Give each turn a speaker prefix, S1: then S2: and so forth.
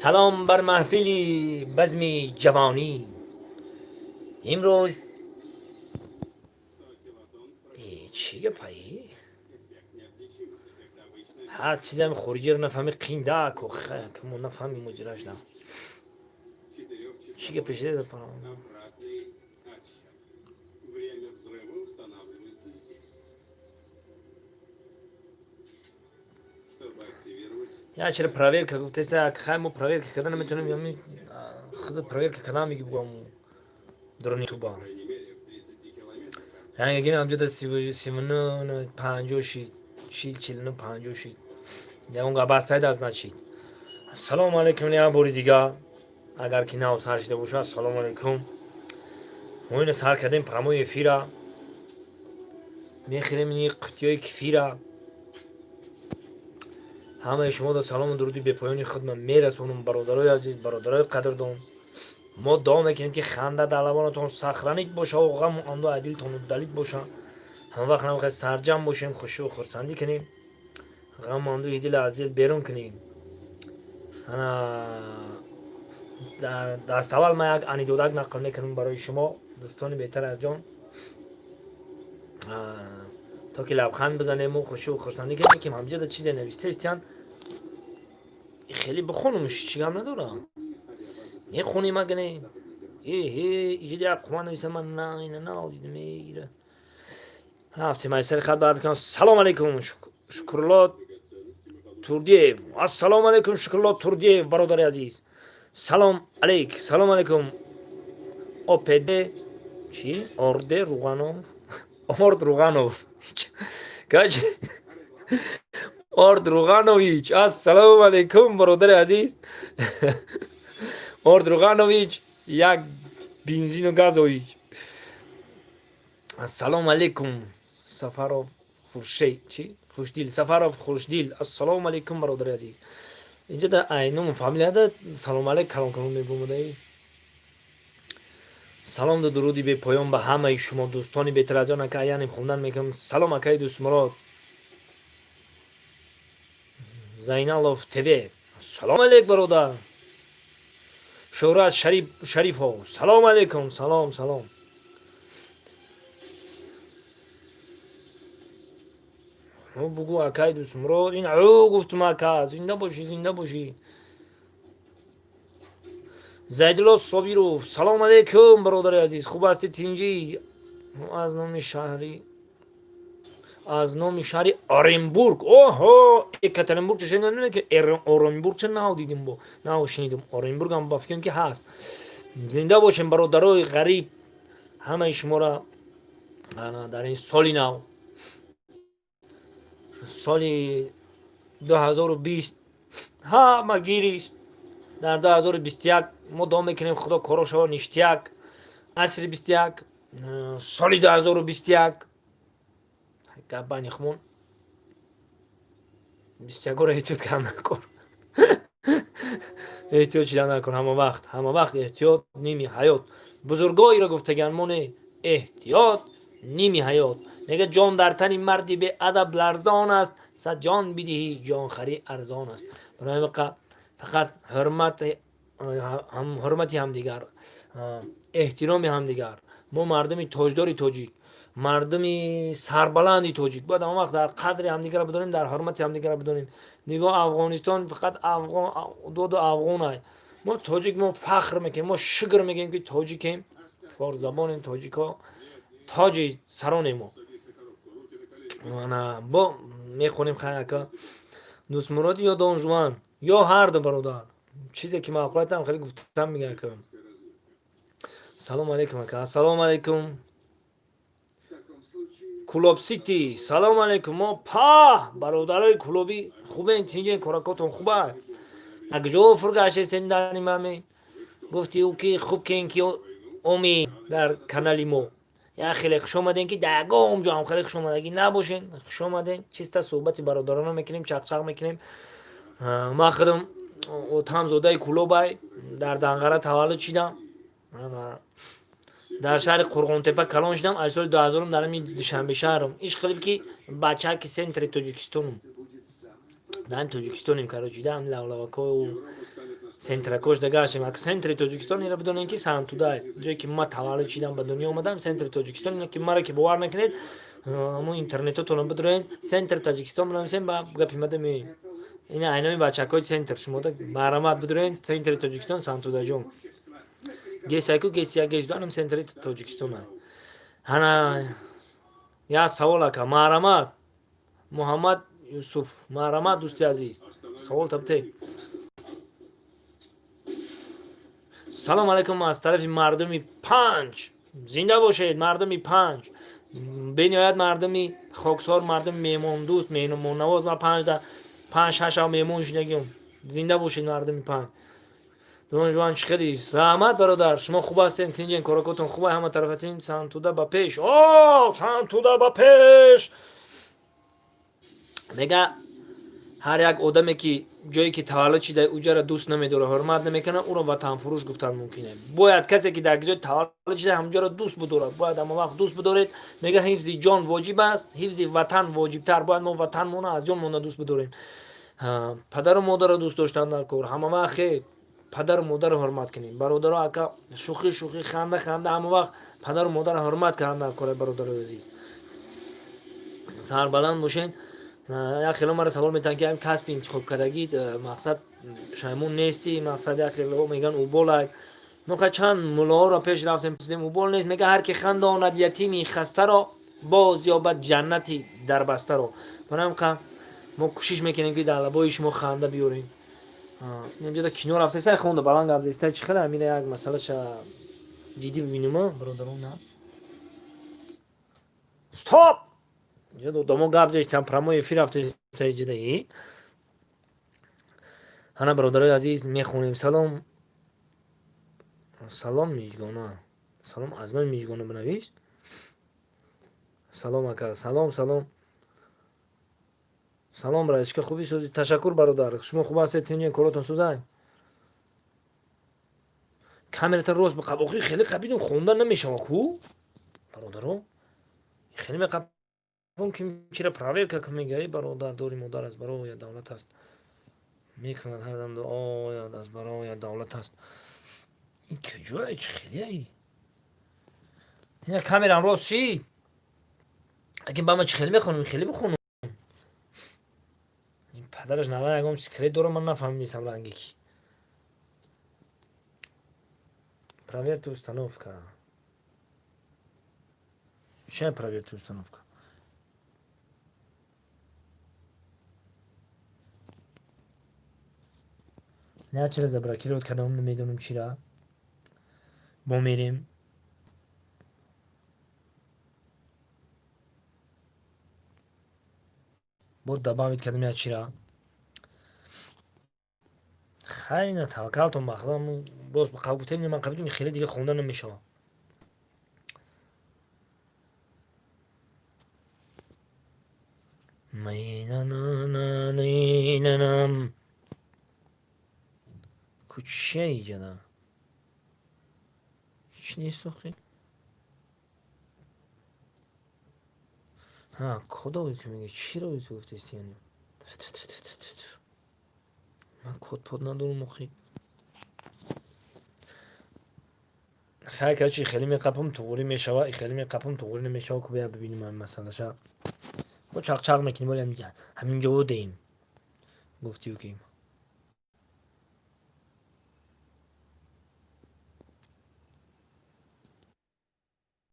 S1: Салом бар маҳфили базми ҷавонӣ. Имрӯз чӣ гапаи? Ҳар чизам хориҷиро нафаҳми, қиндаку мо нафаҳми муҷираш на. Чӣ гапе шида? Я чера проверка гуфтеста, хай, мо проверка карда наметавонем, ями худ проверка карда меги, бугам дуруни туба. Яъне гин амҷода 39 50 шид, 40 49 50 шид. Ягон гап астайда, значит. Ассалому алайкум, як бори дига, агар ки нав сар шида бошад, ассалому алайкум. Мо ина сар кардем прямой эфира. Мехӯрем ини қутиёи кефира. Ҳамаи шуморо салому дуруди бепоёни худман мерасонам, бародарои азиз, бародарои қадрдон. Мо дуо мекунем, ки ханда дар лабонатон сохранить бошаву ғаму андӯ аз дилтон удалить боша. Ҳамавақт намехоҳед сарҷам бошем, хушиву хурсандӣ кунем, ғаму андӯҳи дил аз дил берун кунем. Ана даставвал ман як анекдотак нақл мекунам барои шумо, дӯстони беҳтар аз ҷон, то ки лабханд бизанему хушиву хурсандӣ кунем, ки ҳамҷода чизе навистаистиянд, хеле бихонум, чӣ гап надорам, мехонем агане. Эҳе, иҷода як қума нависа, ман на ина надидам, мегира. Рафтем, ай сари хат бармекунам. Салом алейкум, Шукрулло Турдиев. Ассалому алейкум, Шукрулло Турдиев, бародари азиз. Салом алейк, салом алейкум. ОПД чи? Орде Руғанов. Орд Руғанов. Кач? Орд Руғанович. Ассалому алейкум, бародари азиз. Орд Руғанович, як бензину газович. Ассалому алейкум, Сафаров Хуршед. Чи? Хушдил. Сафаров Хушдил. Ассалому алейкум, бародари азиз. Инҷа да айному фамилияда салом алейк калон калон мебумудаи. Салом ду дуруди бепоён ба ҳамаи шумо, дӯстони беҳтаразон. Ака, янем хондан мекунам. Салом, акаи Дӯстмурод. Зайналов ТВ. Салом алейк, бародар. Шӯҳрат Шарифов. Салом алейкум, салом, салом. Бугу, акаи Дӯстмурод, ин ӯ гуфтум, ака, зинда бошӣ, зинда бошӣ. Зайдулло Собиров, салом алейкум, бародари азиз, хуб ҳастӣ, тинҷӣ? Аз номи шаҳри Оренбург. Оҳо, Екатеринбург ча шунидам, ки Оренбург ча нав дидим, бо нав шунидим. Оренбургам ба фикрам, ки ҳаст. Зинда бошем, бародарои ғариб, ҳамаи шуморо дар ин соли нав, соли 2020 ҳама гирист. Дар 2021 мо дуо мекунем, худо коро шава ништяк. Асри 21, соли 2021, гап байни хумон, 21-ро эҳтиёт кардан накун, эҳтиёт шидан накун. Ҳама вақт, ҳама вақт эҳтиёт ними ҳаёт. Бузургоиро гуфтаган моне, эҳтиёт ними ҳаёт. Мега, ҷон дар тани марди беадаб ларзон аст, сад ҷон бидиҳӣ, ҷонхарӣ арзон аст. Барои фақат ҳурмати ҳамдигар, эҳтироми ҳамдигар. Мо мардуми тоҷдори тоҷик, мардуми сарбаланди тоҷик бояд ҳама вақт дар қадри ҳамдигарро бидонем, дар ҳурмати ҳамдигарро бидонем. Нигоҳ, Афғонистон фақат афғон доду афғонай. Мо тоҷик, мо фахр мекунем, мо шукр мекунем, ки тоҷикем, форсзабонем. Тоҷикҳо тоҷи саронем мо. Бо мехонем, хай, ака Дӯстмурод ё Донжуан ё ҳарду, бародар, чизе ки маъқулатам хеле гуфтам, мега, ака. Салому алейкум, ака. Ассалому алейкум, Кулоб Сити. Салому алейкум. Мо па, бародарои кулобӣ, хубен, тинҷен, коракотон хуба? Акҷо фургаштесен дар нимаме? Гуфти ӯ ки хуб кен, ки оми дар канали мо. Як хеле хуш омадем, ки дар ягон ҷо ҳам хеле хушомадагӣ набошен. Хуш омадем. Чиста суҳбати бародарона мекунем, чақчақ мекунем. Ман худам отамзодаи Кулобай, дар Данғара таваллуд шидам, дар шаҳри Қурғонтепа калон шудам. Аз соли 2000 дар ҳамин Душанбе шаҳрам. Иш қилиб, ки бачаки центри Тоҷикистонум, дар ҳамин Тоҷикистонем, короче, да ҳамин лавлавакою. Центракош дагаштем. Ак центри Тоҷикистон ина бидонем, ки Сантудай, ҷое ки ма таваллуд шидам, ба дунё омадам, центри Тоҷикистон. Ина ки мара ки бовар накунед, ҳамун интернетотонро бидроен, центр Таҷикистон бинависем, ба гапи мада меоем. Ина айноми бачакҳои центр шумода марҳамат, бидроен, центри Тоҷикистон Сантудаҷон. Гесайку гес як, гес ду, анам центри Тоҷикистон. Ҳана як савол, ака, марҳамат. Муҳаммад Юсуф, марҳамат, дӯсти азиз, савол табте. Салом алайкум аз тарафи мардуми Панҷ. Зинда бошед, мардуми Панҷ, бениҳоят мардуми хоксор, мардуми меҳмондӯст, меҳмоннавоз. Ма панҷда панҷ шаш ав меҳмон шудагиём. Зинда бошед, мардуми Панҷ. Донжуан, чӣ хеле раҳмат, бародар. Шумо хуб ҳастем, тинҷен, коракотон хуба, ҳама тарафатин. Сантуда ба пеш, о Сантуда ба пеш. Мега, ҳар як одаме ки ҷое ки таваллуд шида, уҷара дӯст намедорад, ҳурмат намекунад, ӯро ватанфурӯш гуфтан мумкин. Бояд касе ки дар ҷои таваллуд шида, ҳамҷоро дӯст бидорад. Бояд ҳама вақт дӯст бидоред. Мега, ҳифзи ҷон воҷиб аст, ҳифзи ватан воҷибтар. Бояд мо ватанмона аз ҷонмона дӯст бидорем. Падару модарро дӯст доштан дар кор. Ҳама вақт падару модарро ҳурмат кунем, бародаро, ака. Шӯхӣ шӯхӣ, ханда ханда, ҳама вақт падару модарро ҳурмат кардан дар кор. Бародарои азиз, сарбаланд бошед. Як хело мара савол метаҳанд, ки ҳам касби интихоб кардагӣ, мақсад, пушаймон нестӣ? Мақсад, як хело мегӯянд, уболак. Мо чанд муллоҳоро пеш рафтем, пурсидем, убол нест. Мега, ҳар ки хандонад ятими хастаро, боз ёбад ҷаннати дарбастаро. Барои ҳам мо кӯшиш мекунем, ки дар лабои шумо ханда биёрем. Инҷода кино рафтаиста, хонда баланд гап зеста. Чӣ хела амира як масъалаша ҷиддӣ бибинем, бародарон? На, стоп, инҷода одамо гап зестан, прямой эфир рафтаиста иҷода. Ҳана, бародарои азиз, мехонем. Салом, салом, Мижгона, салом аз номи Мижгона бинавис. Салом, ака, салом, салом, салом, братишка, хуби, сӯзи? Ташаккур, бародар. Шумо хуб ҳастед, тинҷен, коротон сӯзай? Камерата рост биқаб. Охи, хеле қабидум, хонда намешава ку, бародаро. Хеле меқабом, ки чира проверка ки мегаи. Бародар, дори модар аз бароя давлат аст, мекунад ҳардам дуояд аз бароя давлат аст. Ин куҷое, чи хелеи? Ина камерам рост шид, лекин ба ма чи хеле мехонам, хеле бихонам. Падараш нава ягон секрет дорам, ман нафаҳмидисам. Ранги ки проверьте установка. Чия проверьте установка? Не, чира заблокировать кардам, намедонам чира. Бо мерем. Бо добавить кардам я чира. Хай, на, таваккалтон ба Худо. Боз қабул гуфтем, ман қабидум, хеле дига хонда намешавад. Майнанананинанам. Ку чия иҷода? Чӣ нест охи? Ҳа, кодове ки мега, чиро ту гуфтести? Яъне ман код под надорам охи. Хай, качи хеле меқапам, туғурӣ мешава, хеле меқапам, туғурӣ намешава. Ку бия бибинем ҳамин масъалаша. Мо чақчақ мекунем, вале ҳамин ҷо деем. Гуфтию ки